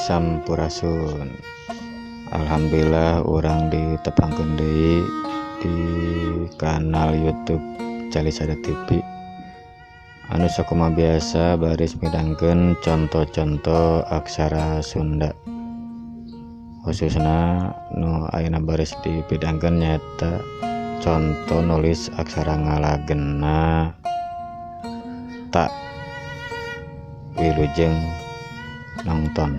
Sampurasun. Alhamdulillah urang ditepangkeun deui di kanal YouTube Calisada TV anu sakumaha biasa baris midangkeun contoh-contoh aksara Sunda, khususna nu ayeuna baris dipidangkeun nyaeta contoh nulis aksara ngalagena ta. Wilujeng nongton.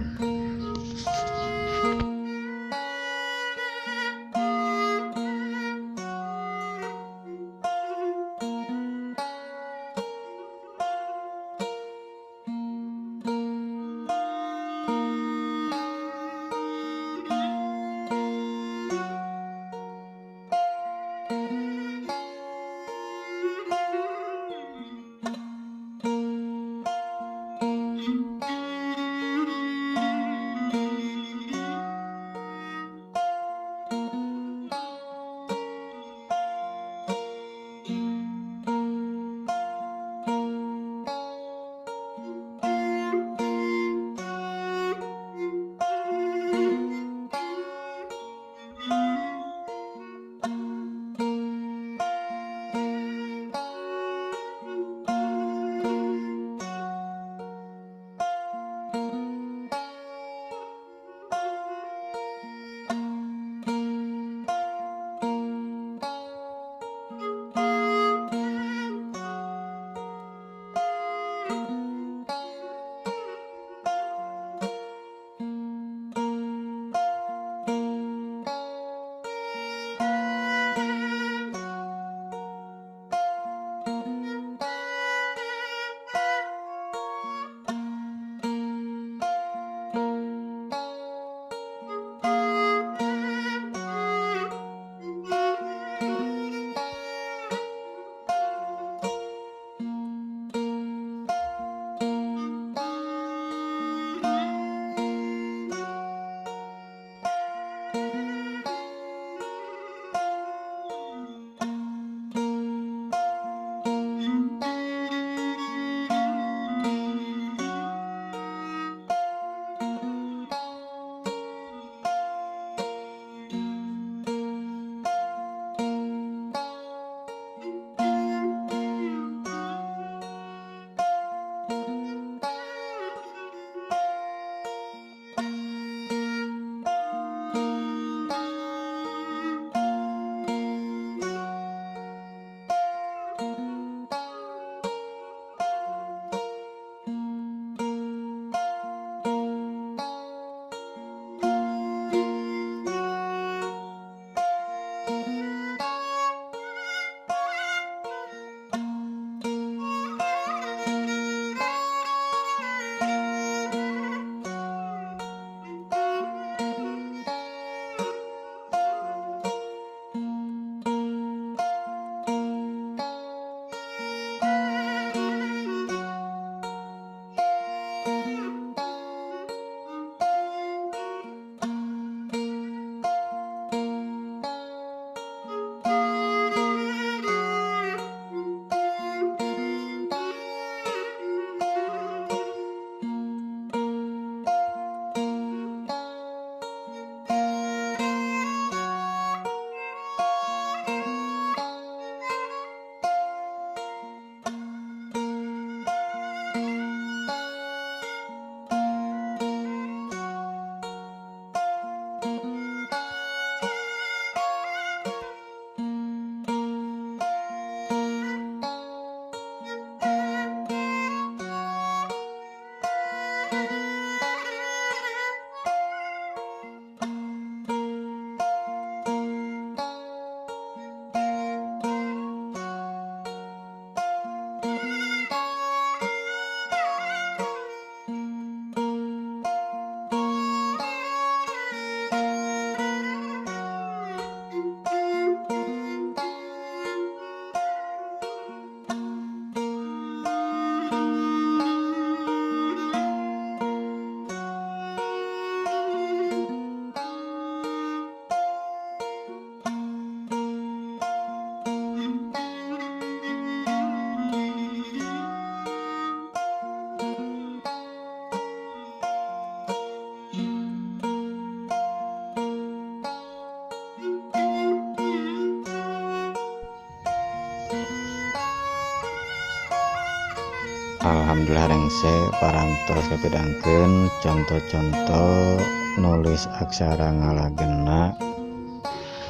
Alhamdulillah rengse parantos kapidangkeun conto-conto nulis aksara ngalagena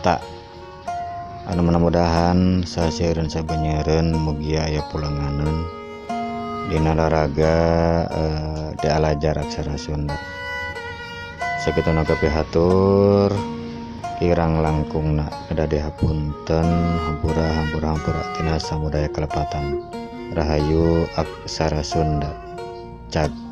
ta anu mudah-mudahan saseureun sabenyeureun mugia aya pulanganeun dina laraga dialajar aksara Sunda. Sakitu nu kapihatur kirang langkungna kedah dihapunten hampura hampura hampura tina samudaya kalepatan. Rahayu aksara Sunda cag.